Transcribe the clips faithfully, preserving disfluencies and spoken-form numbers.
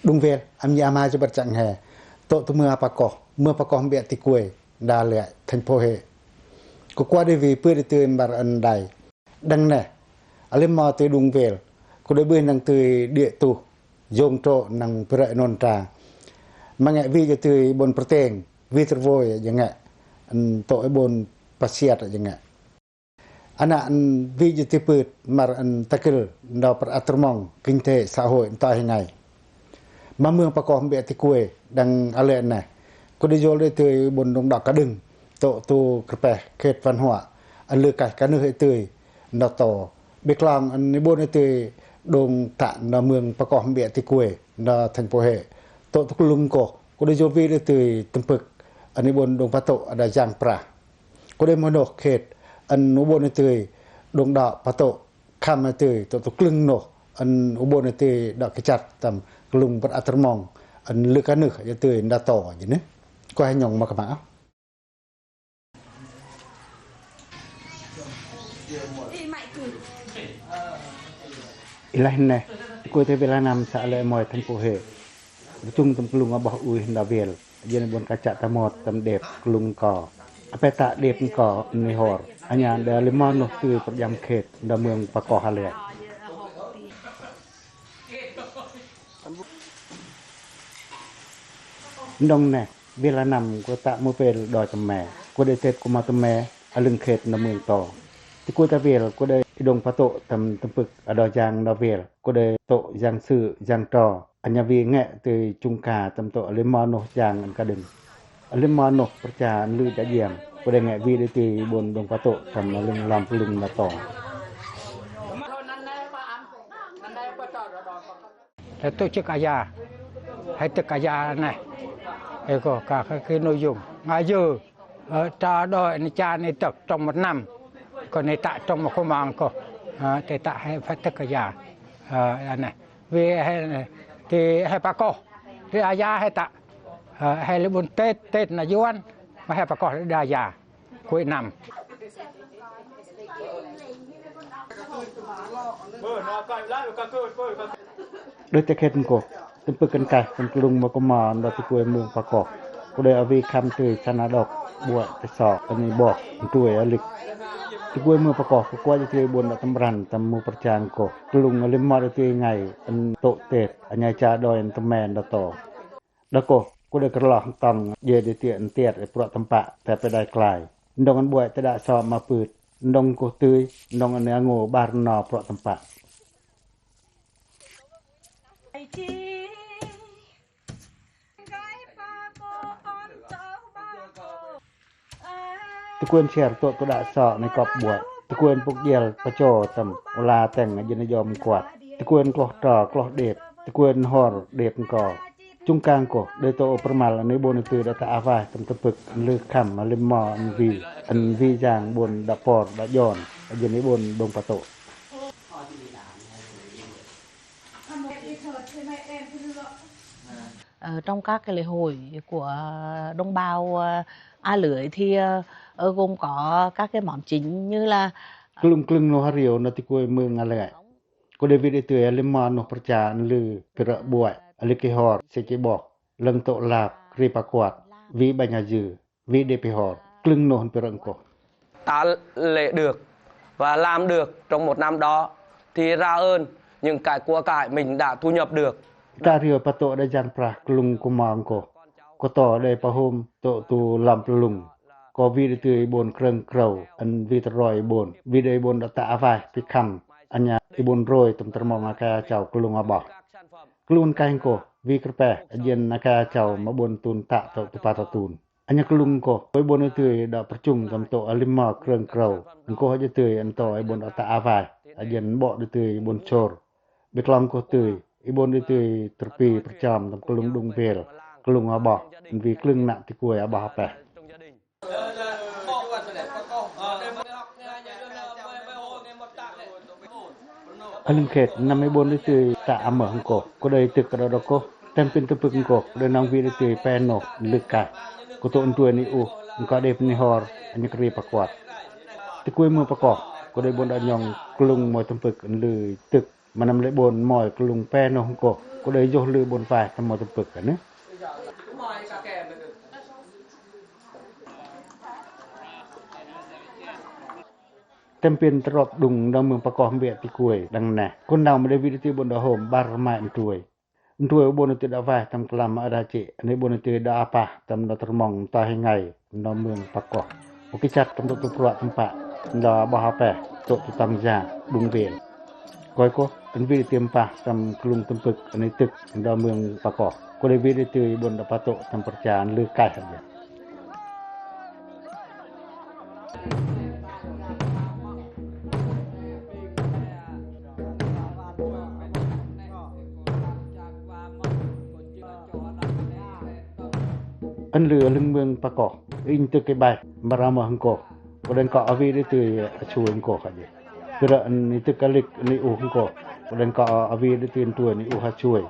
Đung Vel, am nyi ama Jabăt Chang He, tŏ tu mơ pakoh, mơ pakoh mbia ti kuê, nda lĕ thành phố Huế. Kơ kuă đei vĭ pưt i tui mbar ăn đai. Đăng neh, a lĕ mo tui Đung Vel, kơ đei bơih nâng tui đĭ tu, yong trŏ nâng pơrĕ nôn tra. Ma ngĕ vĭ jơ tui ƀon pơteng, vĭ tơr voi jơ ngĕ, ăn tŏ ƀon pasiat jơ ngĕ. Ană ăn vĭ jơ tui pưt, mbar ăn ta kơl, nda pơr atơr mong, kinh tế, xã hội, nta hi ngai. Ma mơ pakoh mbia ti kuê, đăng a lĕ neh. Kơ đei yol đei tui ƀon đung đak ka đưng, tŏ tu kơpeh, khet văn hóa, ăn lư kaih ka nưh i tui, nda to. Bi klong ăn i ƀon i tui đung ta nda mơ pakoh mbia ti kuê, nda thành phố Huế. Tŏ tu klŭng kơ, kơ đei yol vĭ đei tui tơmpơk, ăn i ƀon đung patŏ, đa Giang Prah. Kơ đei mơ noh khet, ăn u ƀon i tui, đung đak patŏ, khăm i tui, tŏ tu klŭng noh, ăn u ƀon i tui, đak kơchăt tăm, klŭng păr atơr mong, ăn lư ka nưh, i tui, nda to, jêh neh. Kơ he nhŏng ma kơmă. Ilaih neh, kơ tui Vel Nam sa lĕ moi thành phố Huế. Bơchŭng tăm klŭng aboh ui nda Vel, jêh neh ƀon kacha ta mot tăm đep klŭng ko. Apă ta đep ko ni hor. Anya đa lima noh tui pơjam khet nda mơ pakoh a lĕ. Ndong neh, Vel Nam kơ ta mơ pel đoi tăm me. Kơ đei tet kơ ma tăm me, a lưng khet nda mơ to. Ti kơ ta Vel, kơ đei i đung patŏ tăm tơmpơk a đoi jang nda Vel. Kơ đei tŏ jang sư, jang tro. Anya vĭ ngĕ tui chŭng ka tăm tŏ a lima noh jang ăn ka đưng. A lima noh pơrcha ăn lư ja jiăm. Kơ đei ngĕ vĭ đei tui ƀon đung patŏ tăm a lưng lăm pơlung nda to. Te tổ chức a ya. Hei tơk a ya neh. Hei kơ ka, ka, cái nội dung. Nga yơ. Ơ, trao đổi ni cha ni tơk trong một năm. Kơ ni ta trong một khóa mong kơ. Ơ, te ta hei phải tơk a ya. Ơ, a neh. Vì hei, thì hei pakoh. Thì a ya hei ta. Ơ, hei lĕ ƀun Tết, Tết na yuan. Mà hei pakoh đa ya. Cuối năm. Đôi ta khet ngkoh, tơmpơk kăn kaih, tơm klŭng mơ kơma, nda ti kuê mơ pakoh. Kơ đei a vĭ khăm tui sa na đok, ƀuăi, tơsok, ani boh, ntui a lĭk. Ti kuê mơ pakoh, kơ kuă jơ tui ƀon đa tăm ran, tăm mơ pơrchang ngkoh. Klŭng a lima đa tui ngai, ăn tŏ tet, anya cha đoi ăn tăm me nda to. Đa koh, kơ đei kơrloh ntong, jê đei tiă ntiăt, e prăk tơmpă, te pe đai klai. Ndong ăn ƀuăi te đa so ma pưt, ndong koh tui, ndong ăn e ngô ƀar no prăk tơmpă. Tơkuên siar tŏ tui đa so ni kop ƀuăi. Tơkuên pŭk jiăl pacho tăm, u la teng, a jên a jom kuăt. Tơkuên kloh tro, kloh đep. Tơkuên hor, đep ngko. Chŭng kang koh, đei tŏ pơrmal, ani ƀon i tui đa ta a vaih, tăm tơpơk, lư khăm, a lima, ăn vĭ, ăn vĭ jang ƀon đa por, đa jon, a jên i ƀon đong patŏ. Ờ, trong các cái lễ hội của đồng bào, ờ, A Lưới thì, ờ, gồm có các cái món chính như là Klŭng klŭng noh hariu, nda ti kuê mơ nga lĕ. Kơ đei vĭ đei tui a lima noh pơrcha ăn lư pơrăk ƀuăi, a lĭk i hor, sĕch i boh, lăng tŏ lap, ri pakuăt, vĭ ƀañ a jư, vĭ đê pê hor, klŭng noh pơrăk ngkoh. Ta lễ được và làm được trong một năm đó thì ra ơn những cái của cải mình đã thu nhập được. Ta hariu patŏ đa jang prah klŭng kơma ngkoh. Kơ tŏ đei pahôm tŏ tu lăm plŭng. Kơ vĭ đei tui ƀon krơng krâu, ăn vĭ tơroi ƀon. Vĭ đei ƀon đa ta a vaih, pi khăm. Anya i ƀon roi tăm tơrmong a kai a chau klŭng a boh. Klŭng kaih ngkoh, vĭ kơrpeh, a jên a kai a chau ma ƀon tun ta tŏ tu pa ta tun. Anya klŭng ngkoh, i ƀon đei tui đa pơrchŭng tăm tŏ a lima krơng krâu. Ngkoh đei tui ăn tŏ i ƀon đa ta a vaih, a jên ƀok đei tui i ƀon sor. Bi klong koh tui, i ƀon đei tui tơrpi pơrchom tăm klŭng đung vel, klŭng a boh, ăn vĭ klŭng nă ti kuê a boh a peh. A lưng khet, năm i ƀon đei tui ta a mơh ngkoh, kơ đei tơk kơ đa đa koh, tem pin tơpơk ngkoh, kơ đei nong vĭ đei tui pe noh, lư kaih. Kơ tŏ ntui ni uh, ngkoh đep ni hor, anya kơ ri pakuăt. Ti kuê mơ pakoh, kơ đei ƀon đa nhŏng klŭng moi tơpơk, lư tơk, ma năm lĕ ƀon moi klŭng pe noh ngkoh. Ko đei yoh lư bôn vaih tâm mo tơmpơk anai. Tem pin tơrop đung đa mơng Pakoh Mbiă Tikuai đăng neh. Kon đau ma đei vit đei tui bôn đa hôm bar mai ntuai. Ntuai bôn đei tui đa vaih tâm klam ada chi, anai bôn đei tui đa apah tâm đa tơrmong ta hi ngai. Nda mương Pakoh. Ơ ki chăt tâm tŭ tŭ pruă tơmpă nda bơh apeh tŭ tŭ tang ja đung vel. Koi koh, ân vit đei tui mpah tâm klung tơmpơk ân tŭk nda mương Pakoh. Ko đei vit đei tui bôn đa patŭ tâm pơrcha ân lư kaih aja. Ân lư lưng mương Pakoh, inh tŭk i bai, mara mơ hăng koh, ko đei kơ avi đei tui asui hăng koh aja. Pira ân inh tŭk alig ân u hăng koh, ko đei kơ avi đei tui ntuai ân u asui.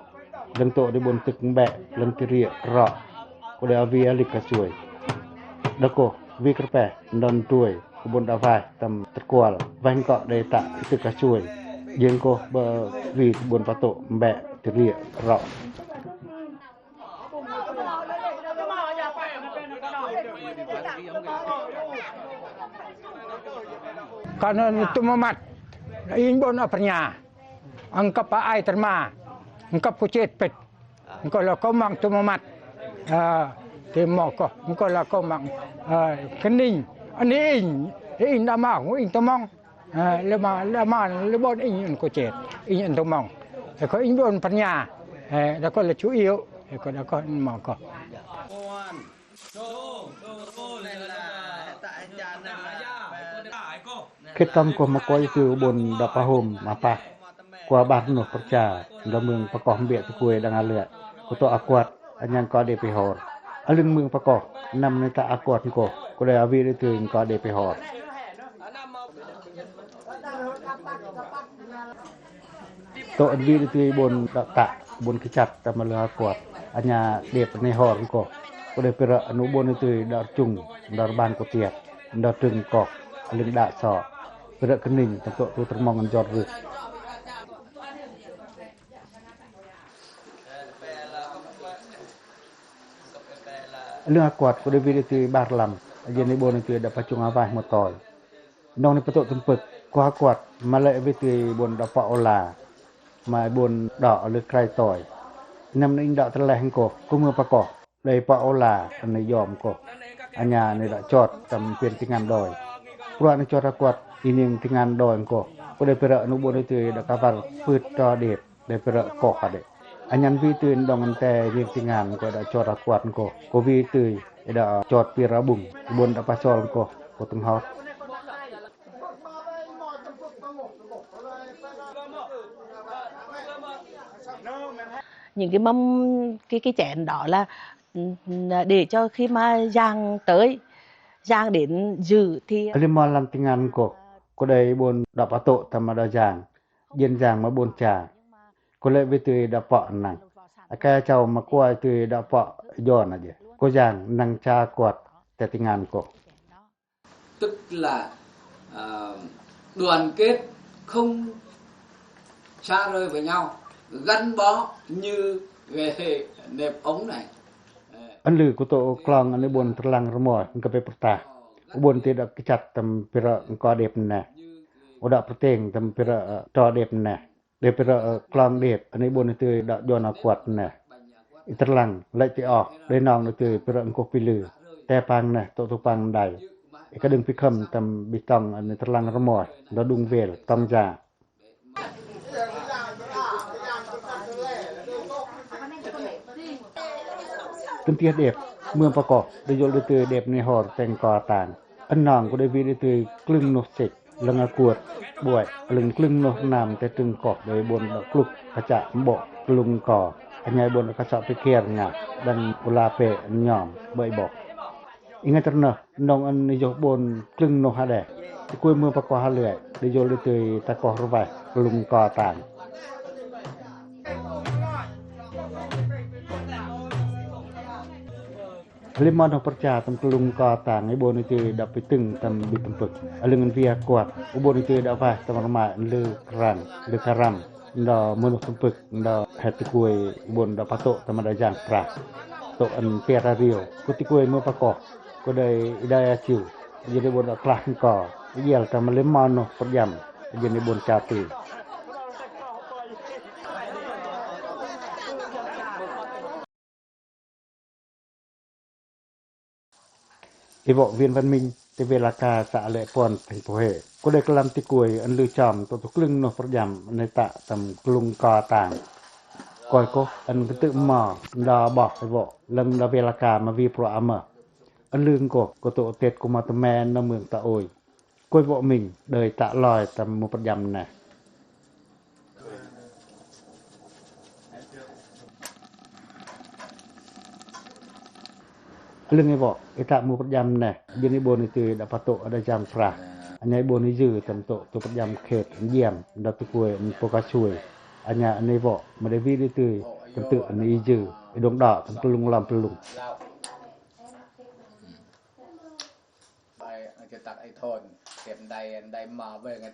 Lưng tŭ đei bôn tŭk mbe, lưng tiri ro, ko đei avi alig asui. Đa koh, vi kơrpeh, nda ntuai, ko bôn đa vaih tâm tơkual, vaih kơ đei ta inh tŭk asui. Jêng koh ba vi bôn patŭ mbe tiri ro. Kano ni tuma mat, ing bon a pernya, angkap ai terma, angkap kucit pet, angkap la komang tuma mat, ah, tuma koh, angkap la komang, ah, kening, ani ing, ing damang, ing tumong. Eh, lema, lema, lebon ing un kucet, ing un tumong. Eko ing bon pernya. Eh, dako lecu iu, eko dako moko. Kit tang koh mako itu bon da pahom mapa. Kua bar noh percha, da mương Pakoh Mbiă Tikuai dang alek. Ko tŭ akuat, anyan ko de pihor. Alưng mương Pakoh, nam ni ta akuat ngkoh, ko de avi de tui ngkoh de pihor. Tŭ avi de tui bon da ta, bon kichat, ta ma lưng akuat. Anya de penihor ngkoh, ko de pira anu bon de tui da rcung, da rban ko tiat, da trưng koh, alưng da so. Pira kening, tang tŭ tui termong anjor ruk. Lưng akuat ko de vit de tui bar lam, ajen ni bon de tui da pachung avaih motoi. Nong ni patŭ tơmpơk, ko akuat, ma le vit tui bon da pa ola, ma bon da lưng krai toi. Nam ni ing da tơleh ngkoh, ko mương Pakoh. Dei pa ola, ani yom koh. Anya ni da chot, tam pin tingan doi. Pruă ni chot akuat, ining tingan doi ngkoh. Ko dei pira anu bon de tui da kabar put to dep, dei pira koh ade. Anyan vit tui ndong ante ining tingan ko da chot akuat ngkoh. Ko vit tui, da chot pira bung, bon da pasol ngkoh, ko teng hot. Những cái mâm, cái, cái chén đó là, ừ, để cho khi mà Giàng tới, Giàng đến dự thì... Alưng mo lam tingan ngkoh, ko dei bon da patŭ tam ma da Giàng, jen Giàng ma bon cha. Ko le vit tui da pă nang. Aka chau ma kua tui da pă jon aje. Ko Giàng nang cha kuat te tingan ngkoh. Tức là, ờ, đoàn kết không xa rời với nhau, gắn bó như cái hệ nếp ống này. Ân lư ko tŭ klong ani bon terlang rmoi, ngka pe pertah. U bon ti da kichat tam pira ngkoh dep ne. U da perteng tam pira, eh, to dep ne. Dei pira, eh, klong dep, ani bon tui da jon akuat ne. I terlang, lăi ti oh, dei nong tui pira ngkoh pilư. Te pang ne, tŭ tŭ pang dai. I kadưng pikhâm tam bitong ani terlang rmoi, da đung vel, tong ja. Kơntiăh dep, mương Pakoh, dei jol dei tui dep ni hor teng ko tang. Ân nong ko dei vit dei tui klưng noh sek. Lưng akuat, buai, lưng klưng noh nam te trưng koh, dei bon da kluk, kacha, mbo, klung ko, anyai bon da kacha pikir nga, dan ula pe nyom, bai bo. Ingat ternah, nong ân ni yoh bon klưng noh ade. Ti kuai mương Pakoh halai, dei jol dei tui takoh rvai, klung ko tang. Lima noh percha tam klung ko tang, i bon i tui da pitưng tam bitempuk. Alưng ân via kuat, u bon i tui da vaih tam rmai, lư krang, lư karam. Nda mât noh tơmpơk nda he tikuai i bôn đa patô tâm đa jang prah. Tŏ ăn piar a riu. Ko tikuai mơ pakoh. Ko đei i đa ya chiu. Jêng i bôn đa klah ngko. I jel tâm lima noh pơrjăm. Jêng i bôn chao ti. I vŏ Viên Văn Minh, ti Vê La Ca, săk Lĕ Puăn, thành phố Huế. Ko đei klam tikuai ăn lư chom tŏ tu klưng noh pơrjăm, nê tă tâm klung ko tang. Koi koh ăn kơtư̆ mo, nda bơh i vŏ, lăng nda Vê La Ca ma vi prua amơh. Ăn lư ngkoh, ko tŏ tet ko ma tơmen nda mơng ta ôi. Koi vŏ mĭn, đơi tă loi tâm mô pơrjăm neh. Lưng i vŏ, i tă mô pơrjăm neh, jêng i bôn i tui đa patô a đa jang prah. Anh i bôn i jư tâm tŏ, tui pơrjăm khet, njiêm, đa tui kuai, pôka sui. Anh i vŏ, ma đei vĭ đi tui, tâm tŭ, anh i jư, i đŏng đŏ, tâm pơlŭng lăm pơlŭng.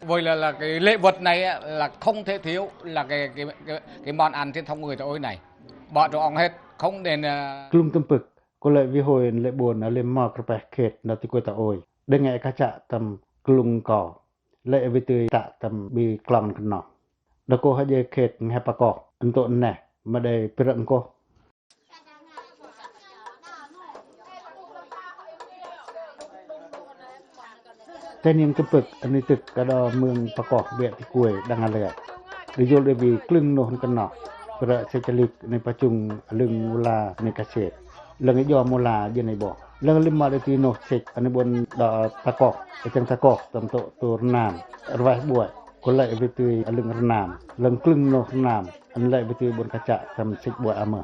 Vậy là, là cái lễ vật này á, là không thể thiếu là cái, cái, cái, cái món ăn truyền thống người ta ối này. Bỏ rau ong hết, không nên, à, Klŭng tơmpơk, ko lĕ vĭ hôi lĕ bôn a lĕ mo kơpeh khet nda tikuai ta ôi. Đe ngă kachă tâm klŭng ko. Lĕ vĭ tui tă tâm bi klong kơno. Đa ko ha jê khet nghe pakoh, ntŭk neh, ma đei pơrơ̆k ngkoh. Teh niên kơpơ̆k, ani tŭk ka đa mơng pakoh biă tikuai đang a lĕ. Đe jôl đe vĭ klưng noh kơno. Pơrơ̆k sĕch chalik, ani pachung, alưng ula, ani kaset. Lăng i jom ula, jên i boh. Lăng lima đe tui noh sĕch, ani bôn đa takoh, i chang takoh, tâm tŭk tu rnam. Rvaih buai, ko lĕ vĭ tui alưng rnam. Lăng klưng noh rnam, ani lĕ vĭ tui bôn kachă, tâm sĕch buai amơh.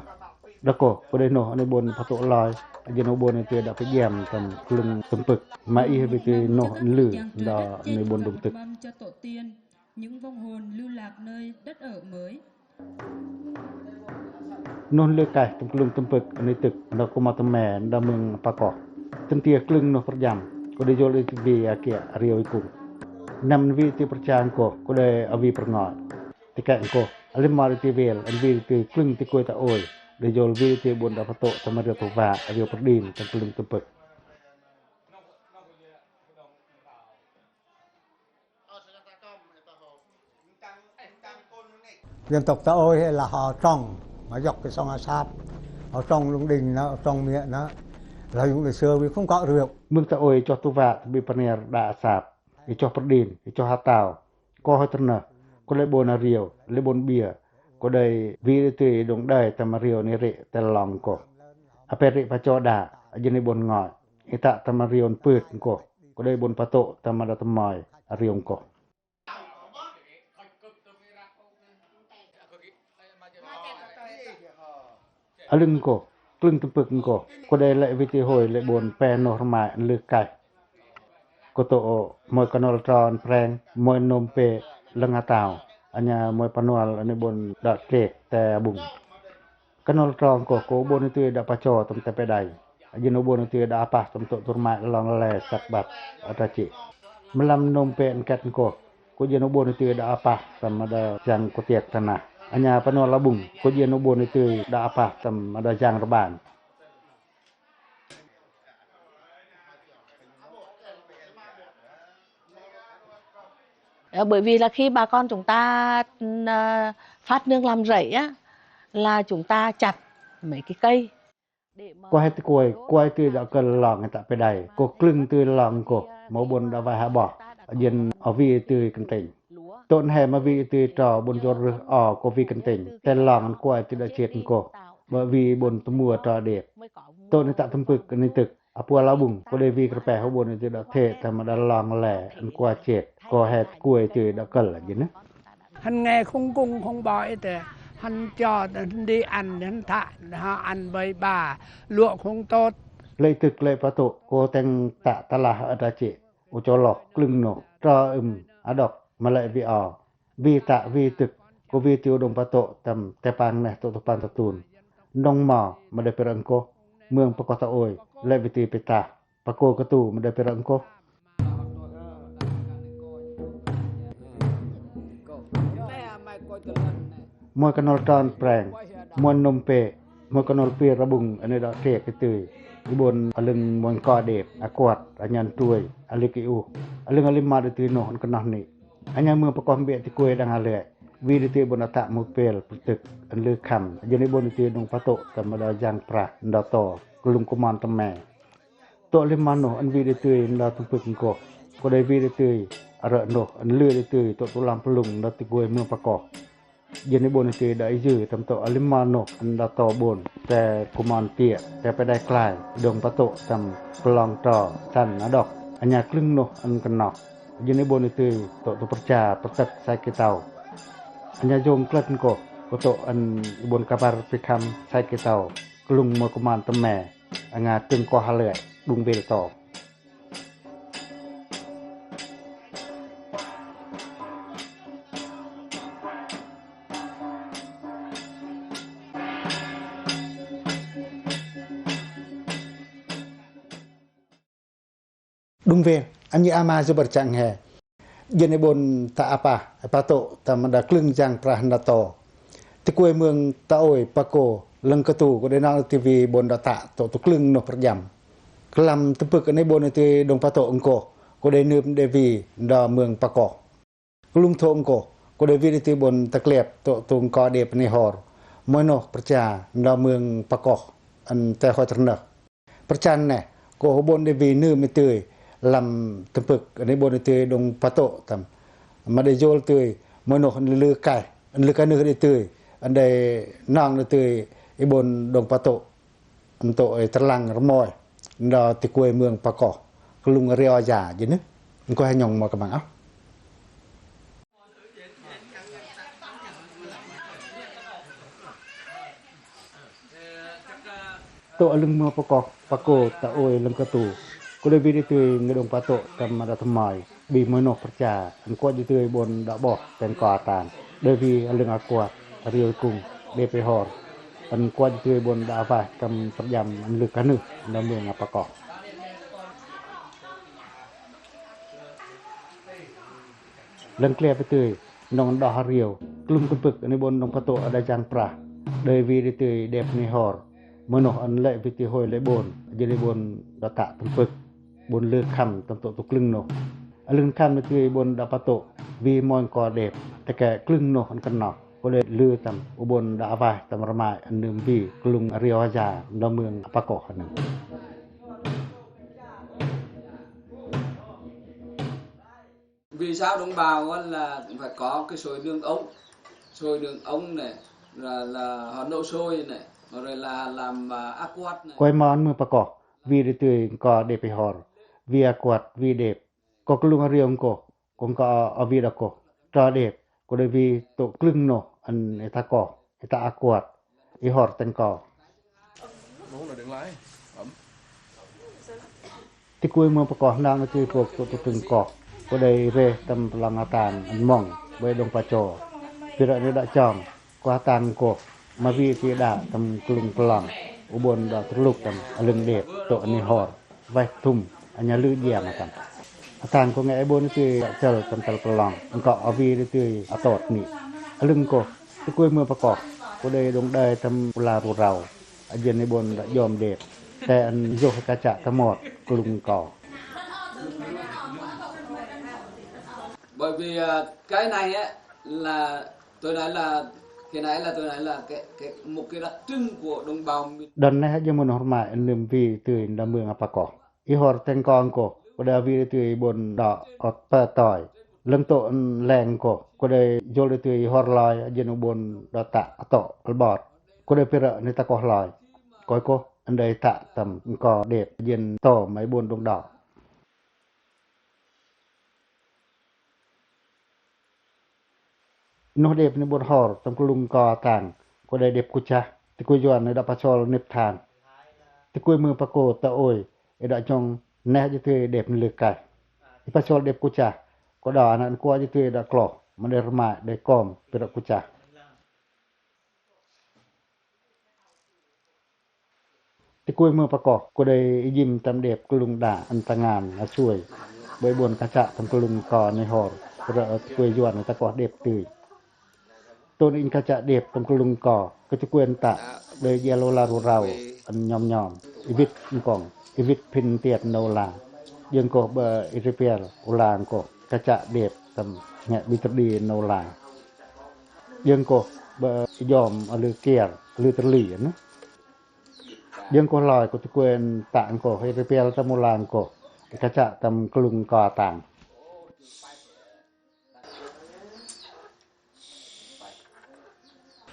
Đa ko, ko đei noh, ani bôn patŭ loi, jên bôn i tui đa pơjam tâm klưng tơmpơk. Ma i he vĭ tui noh lư, đa ani bôn đŭng tŭk. Những vong hồn lưu lạc nơi đất ở mới. Noh lư kaih tâm klưng tơmpơk, ani tŭk, đa ko ma tơmen, đa mơng pakoh. Tơntia klưng noh pơrjăm, ko đei jôl i vĭ a kiă, a riu i kung. Năm vĭ tui pơrchang ko, ko đei a vĭ pơrngoi. Tike ngkoh, a lima đe tui vĭ, ani vĭ tui klưng tikuai ta ôi, đe jôl vĭ tui bôn đa patŭ tâm a riu tuva, a riu pơrdin, tâm klưng tơmpơk. Dân tộc ta ôi là họ trồng, họ dọc cái sông Asap, họ trồng lùng đinh đó, trồng mía đó, là dùng để xưa vì không có rượu. Mơng ta ôi choh tuva, bi paniar đa Asap, i choh pơrdin, i choh atâo. Ko hoi tơnơh, ko lĕ bôn a riu, lĕ bôn bia, ko đei vĭ đe tui đŭng đai tâm a riu ni rĭ tel long ko. Ape rĭ pacho đa, a jên i bôn ngoi, i tă tâm a riu npưt ko, ko đei bôn patŭ tâm a đa tơmoi a riu ko. A lưng ko, klưng tơmpơk ko, ko đei lĕ vĭ tui hôi lĕ bôn pe noh rmai ăn lư kaih. Ko tŏ môi kanol tro ăn preng, môi nôm pe lăng atâo, anya môi panual ani bôn đa trek te a bung. Kanol tro ko, ko bôn i tui đa pacho tâm te pe đai. A jên bôn i tui đa apah tâm tŏ tu rmai long le săk bat ata chi. Mlam nôm pe nket ko, ko jên bôn i tui đa apah tâm a đa jang ko tiek tanah. Anya panual a bung, ko jên bôn i tui đa apah tâm a đa jang rban. Ờ, bởi vì là khi bà con chúng ta, ờ, phát nương làm rẫy á, là chúng ta chặt mấy cái cây. Ko he tikuai, kuai tui đa kơl long he tă pe đai, ko klưng tui long ko, mâu bôn đa vai ha boh, a jên o vĭ tui kơntĭnh. Tŏ nhe ma vĭ tui tro bôn jôr rưh o ko vĭ kơntĭnh, te long kuai tui đa chiet ko, bơ vĭ bôn tơmua tro điek. Tŏ ni tă tơmpơk ni tŭk, a pua la bung, ko đei vĭ kơrpe hô bôn i tui đa thê, tâm a đa long le, ăn kua chet, ko he kuai tui đa kơl a jên. Hăn nghe không cung không bò ê tê, hăn cho, hăn đi ăn, hăn thả, hăn ăn bơi ba, lụa không tốt. Lĕ i tŭk lĕ patŭ, ko teng tă tơlah a đa chi, u cho lok, klưng noh, tro ưm, a đok, ma lĕ vĭ o. Vĭ tă, vĭ tŭk, ko vĭ tui u đong patŭ, tâm te pang neh tŏ tu pang tŭ tun. Đong mo, ma đe pơrơ̆k ngkoh, mơng pako ta ôi, lĕ vĭ tui pita. Pako katu, ma đe pơrơ̆k ngkoh. Moi kanol tron preng, moi nnôm pe, moi kanol pir a bung, ane dok tek i tui. I bon a lưng moi ngko dep, a kuat, a nyan tui, a lik i u. A lưng a lim mad i tui noh, an kena ni. Anya mưa pakoh mbia ti kuai dang a lek. Wi di tui bon a tak mupel, pultük, an lư kham. Jin i bon di tui dong patok, tam ada jang prah, nda to, kelung kuman teme. Tok lim mad noh, an wi di tui, nda tumpük ngkoh. Ko dei wi di tui, ara noh, an lư di tui, tok tulang pelung, nda ti kuai mưa pakoh. Jin i bon i tui da i jư tam tok a lim mad noh, an da to bon, te kuman tiek, te pe dai klai, dong patok tam pelong to, tan adok, anya klưng noh, an kena. Jin i bon i tui, tok tu percha, pertet sai kitau. Anya jong klet ngkoh, ko tok an i bon kabar pi kham sai kitau, kelung moi kuman teme, anga tưng ko hale, dung bel to. Dung bel, an i ama zubar chang he. Jin i bon ta apa, patok, tam ada klưng jang prah nda to. Ti kuai mương ta oi, pako, leng ketu, ko dei nang ti wi bon da tak, tok tu klưng noh perjam. Kelam tumpük ane bon i tui dong patok ngkoh, ko dei nơm dei wi, nda mương pakoh. Kelung tok ngkoh, ko dei wi di tui bon ta klep, tok tu ngko dep ni hor. Moi noh percha, nda mương pakoh, an te hoi terneh. Perchan ne, ko hubon di wi nơm i tui, lam tumpük, ane bon i tui dong patok tam. Ma dei jol tui, moi noh an lư kai, an lư kaneh di tui, an dei nang di tui, i bon dong patok. Ntok i terlang remoi, nda ti kuai mương pakoh, kelung rio ja, jin i. Ngkoh hanyong mo kemang ah. Tok a lưng mưa pakoh, pako ta oi leng ketu. Ko dei wi di tui ngedong patok tam ada temai. Wi moi noh percha, an kuat di tui bon da boh, teng ko atang. Dei wi a lưng a kuat, a riu i kung, dep i hor. An kuat di tui bon da abai, tam perjam, an lư kaneh, nda mương a pakoh. Leng klep i tui, nong nda ha riu, kelung tumpük, ane bon dong patok ada jang prah. Dei wi di tui dep ni hor. Mâno an lĕ wi ti hoi lĕ bon, jêh lĕ bon da tak tơmpơ̆k, bon lư khăm tơm tŏ tŭ klưng noh. A lưng khăm nê tui bon da patŏ, wi monh ko dep, tơke klưng noh an kơnong, ko lĕ lư tơm, u bon da awai tơm rơmai an nơm wi klung a ri Aja, nda mương a pakoh anŭn. Vì sao đồng bào á là phải có cái sồi đường ống, sồi đường ống này, là, là họ nấu sôi này, rồi là làm, à, áo quát này. Koi mon mưh pakoh, wi di tui ko dep i hor, wi a kuat, wi dep. Ko klung a ri ong ko, ko ngko a wi da ko, tro dep, ko dep wi tŏ klưng noh, an i ta ko, i ta a kuat, i hor teng ko. Ti kui mưh pakoh nang nê tui pok tŏ tŭ klưng ko, ko dep i re tơm pơlong a tang an mong, bơi dong pacho. Pira nê da chong, ko a tang ko, ma wi ti da tơm klung pơlong, u bon da tơlŭk tơm a lưng dep, tŏ an i hor. Wai thum, a ña lư jiang a tang. A tang ko ngă i bon tui chal tơm tal pơlong, ngko a wi di tui a tot ni. A lưng ko, ti kui mưh pakoh, ko dep dong dai tơm pula ru rau, a jên i bon da jom dep, te an yoh ka chă tơmot klung ko. Bởi vì, à, cái này á, là, tôi nói là, cái này là, tôi nói là cái, cái, một cái đặc trưng của đồng bào miền. Don nê ha jên mưh noh rơmai an nơm wi tui nda mương a pakoh. I hor teng ko ngko, ko dep wi di tui bon da ot pơtoi. Lưng tŏ an leng ko, ko dep jol di tui i hor lai, a jên u bon da tak a tŏ albot. Ko dep pira nê ta ko lai. Koi ko, an dep i tak tơm ngko dep, a jên tŏ mai bon dong da. Noh dep ni bon hor, tơm klung ko tang, ko dep dep kucha, ti kui Yuan nê da pasol nep than. Ti kui mưh pakoh ta oi, i da chong neh di tui dep ni lư kai. I pasol dep kucha, ko da nê an kuat di tui da kloh, ma dep rơmai, dep kom, pira kucha. Ti kui mưh pakoh, ko dep i jim tơm dep klung da an tang an a sui. Bơi bon ka chă tơm klung ko ni hor, pira ti kui Yuan nê ta ko dep tui. Toni ing kachă điệp tâm klung ko, kachukuen tă, đei jel u la ru rau, ăn nhom nhom, i wit ngkong, i wit phin tiet nô la. Jêng koh bơ i ripiel u la ngkoh, kachă điệp tâm ngă bi târ di nô la. Jêng koh bơ i jom a lư kier, a lư târ li, nê. Jêng koh loi koh chukuen tă ngkoh, i ripiel tâm u la ngkoh, i kachă tâm klung ko tang.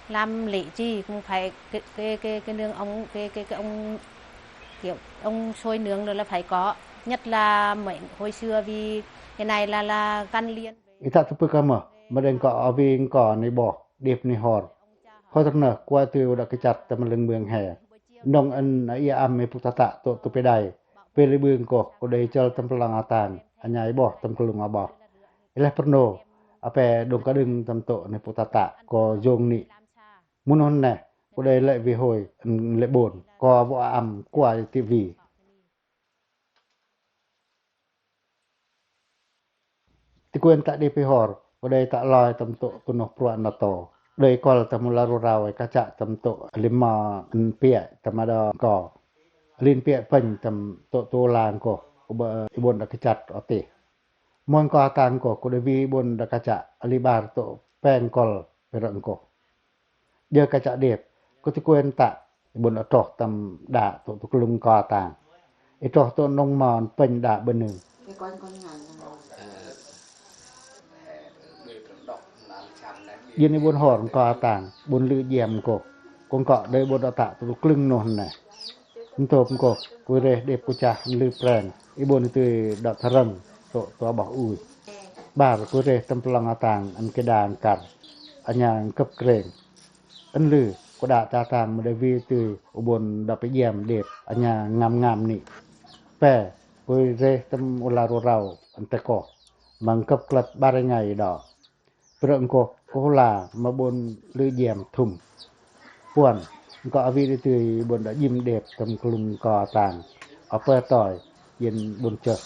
Làm lễ gì cũng phải cái, cái, cái, cái nương ông, cái, cái, cái ông, kiểu, ông soi nương rồi là phải có. Nhất là mấy hồi xưa vì cái này là, là gắn liền với... I tă tupư ka mơh, ma đêng ko a wi ngko ni boh, điệp ni hor. Hôi târ nơh, kuai tui u đă kachăt tâm lưng mương he. Nong ăn a ia am i puk tata tŏ tupư đai. Pê li bưng koh, ko đei chăl tâm plong a tang, a nhai boh tâm klung a boh. I leh pernô, a pe đung ka đưng tâm tŏ ni puk tata, ko jông ni. Mŭn hon neh, ko đei lĕ wi hôi, lĕ ƀon, ko a wŏ a am, kuai ti wi. Ti kuen tă điệp i hor, ko đei tă loi tâm tŏ tu noh pruă na to. Đei kol tâm u la ru rau i kachă tâm tŏ lima npiĕ tâm a đo ko. Lin piĕ pênh tâm tŏ tu la ngkoh, ko bơ i ƀon đă kachăt oti. Môi ngko a tang ngkoh, ko đei wi i ƀon đă kachă, a li ƀar tŏ peng kol pơrơ̆ ngkoh. Jơ kachă điệp, ko ti kuen tă, i ƀon a troh tâm đă tŏ tu klung ko tang. I troh tŏ nong mon pênh đă bơnưng. Jêng i ƀon hor ngko a tang, ƀon lư jiăm ngkoh. Ko ngko đei ƀon đă tă tŏ tu klung noh neh. Ntop ngkoh, ko reh điệp ko chah lư preng, i ƀon i tui đă tha rơng, tŏ tu a boh ui. Ƀar ko reh tâm plong a tang ăn kê đa ngkar, a nha ngkơp kreng. Ăn lư, ko đă ta tang ma đei wi tui u ƀon đă pơjiăm điệp, a nha ngam ngam ni. Pe, ko reh tâm u la ru rau, ăn te koh, ma ngkơp klăt ƀar i ngai đă. Pơrơ̆ ngkoh, ko hula, ma ƀon lư jiăm thum. Puăn, ngko a wi đi tui ƀon đă jim điệp tâm klung ko tang. A pe toi, jêng ƀon chơh.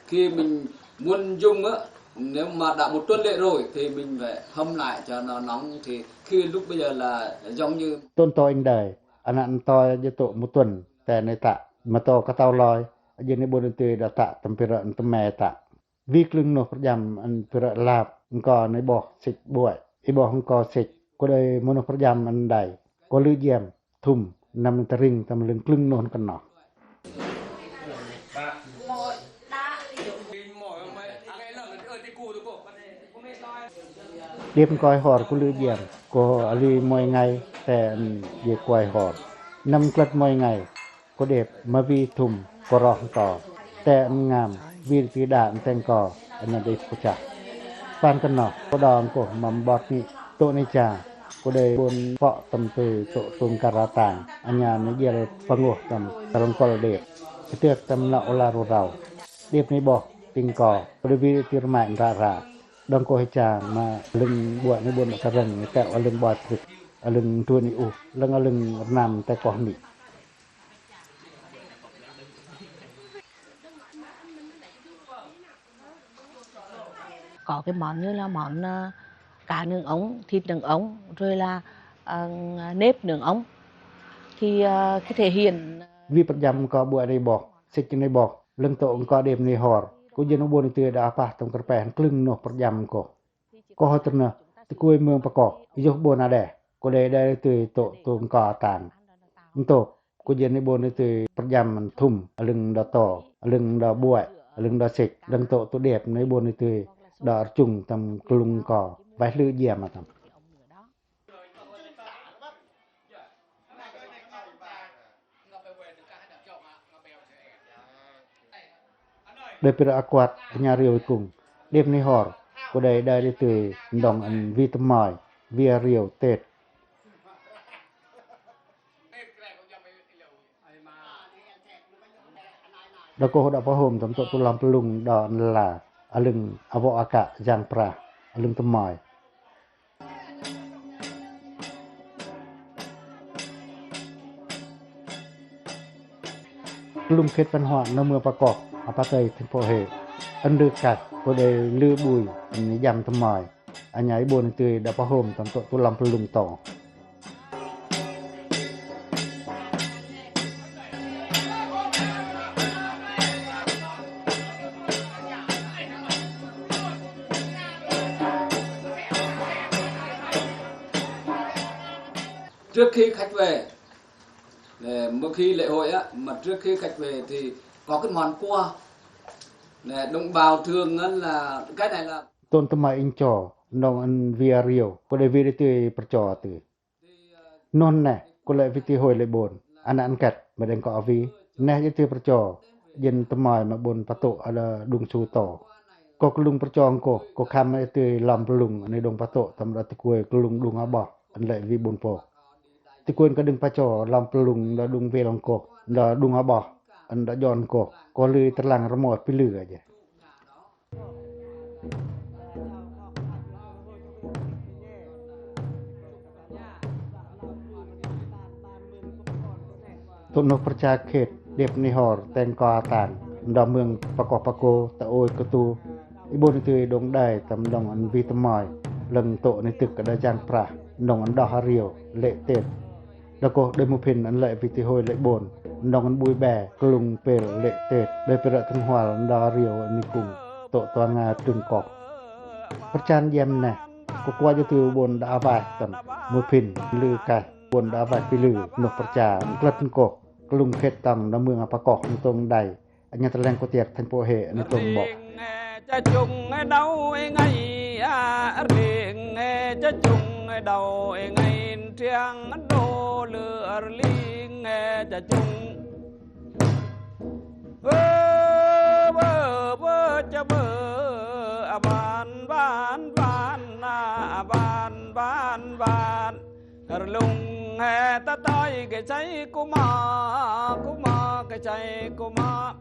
Khi mình muốn dùng á, nếu mà đã một tuần lễ rồi thì mình phải hâm lại cho nó nóng, thì khi lúc bây giờ là giống như... Tŏ ntoi ing đai, anăn ntoi jêh tŏ một tuần, te ni tă, ma to katao loi, jêng ni ƀon ni tui đă tă tâm pơrơ̆ tâm me tă. Wi klung noh pơrjăm ăn pơrơ̆ lap, ngko ni boh sĭch ƀuăi, i boh ngko sĭch, ko đei mâu noh pơrjăm ăn đai, ko lư jiăm thum, năm tring tâm lưng klung noh kơnoh. Điệp ngko i hor ko lư jiăm, ko a li môi ngai, te ăn jêh kuai hor. Năm klăt môi ngai, ko điệp ma wi thum, ko roh ngko. Te ăn ngam, wi ti đa ăn teng ko, ăn na điệp ko chah. Pan kơnoh, ko đong ko ma mbot ni, tŏ ni cha, ko đei ƀon pŏ tâm tui tŏ tung kara tang, a nha ni jel pơnguh tâm, ta rong kol điệp. Kơtiak tâm lŏ u la ru rau. Điệp ni boh, ting ko, ko đei wi ti rmai nra ra. Đong ko hi cha ma lưng ƀuăi ni ƀon ta rong ni teo a lưng ƀuăi trip, a lưng tuan i uh, lưng a lưng rnam te koh ni. Có cái món như là món, ờ, cá nướng ống, thịt nướng ống, rồi là, ờ, nếp nướng ống. Thì, ờ, cái thể hiện, ờ... Wi pơrjăm ngko ƀuăi ni boh, sĭch ni boh, lưng tŏ ngko điệp ni hor, ko jêng u ƀon ni tui đa pah tâm kơrpeh klung noh pơrjăm ngkoh. Ko hơ tơnah, tơ kuai mơng pơkoh, i yôh ƀon a đeh, ko đei đa tui tŏ tŭng ko tang. Ntôk, ko jêng i ƀon i tui pơrjăm thum, a lưng đa to, a lưng đa ƀuăi, a lưng đa sĕch, lưng tŏ tŭ điệp, i ƀon i tui đa rchŭng tâm klŭng ko, vay hlư jia ma tâm. Đei pira a kuăt, a ña riu i kŭng. Điệp ni hor, ko đei đa i tui ndong ăn vi tơmoi, vi a riu têt. Đa kôh đa pơhôm tâm tŏ tŭ lăm plŭng đa ăn la, a lưng a vŏ a kă, jang prah, a lưng tơmoi. Klŭng khêt văn hóa nau Mưa Pako, a Patay, thành phố Huế. Ân lư kaih, ko đei lư bui, ân ni jam tămoi. Anya i bôn tưi đa pahôm tâm tŏ tu lăm pơlŭng to. Trước khi khách về, để, mà khi lễ hội á, mà trước khi khách về thì có cái món quà. Để, đồng bào thường á là, cái này là Tôn tơmai inh cho, nong ân via rio, ko đei via đei tưi pơrcho tưi. Noh neh, ko lĕ viti hôi lĕ bôn, ană ân kăt, ma đeng ko avi, neh djai tưi pơrcho, djên tơmai ma bôn patôk a đa đung su to. Ko kơlŭng pơrcho ngkoh, ko khăm djai tưi lăm pơlŭng, ân ni đung patôk, tâm đa tikuai kơlŭng đung aboh, ân lĕ vi bôn pok. Tikuai ân ka đung pơrcho, lăm pơlŭng, đa đung vel ngkoh, đa đung aboh, ân đa djon ngkoh, ko lui tơlang rơmot pi lư aja. Tŏ noh pơrcha khet, đep ni hor, teng ko atang, đa mơng pakoh pako, ta ôi kơtu, i bôn tưi đong đai, tâm đong ân vi tơmai, lăng tŏ ni tưk ka đa jang prah, đong ân đah ario, lĕ Tết. Đa koh đei muphin ân lĕ viti hôi lĕ bôn, ân đong ân bui be, kơlŭng pel lĕ Tết, đei pơră tơnghual ân đah ario ân ni kung, tŏ tua nga trưng koh. Pơrchan djem neh, ko kua djai tưi bôn đa avaih tâm, muphin, lư kaih, bôn đa avaih pi lư, noh pơrcha, klăt ngkoh, kơlŭng khet tong, đa mơng a pakoh, ân tông đai, Anya tơleng ko tiak thành phố Huế, ân tông bok. Ling, eh, cha chung, eh, đau, eh, ngai, ah, ling, eh, cha chung, eh, đau, eh, ngai, triang, đô, lư, ah, ling, eh, cha chung. Bơ, bơ, bơ, cha bơ, ah, ban, ban, ban, ah, ban, ban, ban. Rlung, eh, ta toi, ke chai, kuma, kuma, ke chai, kuma.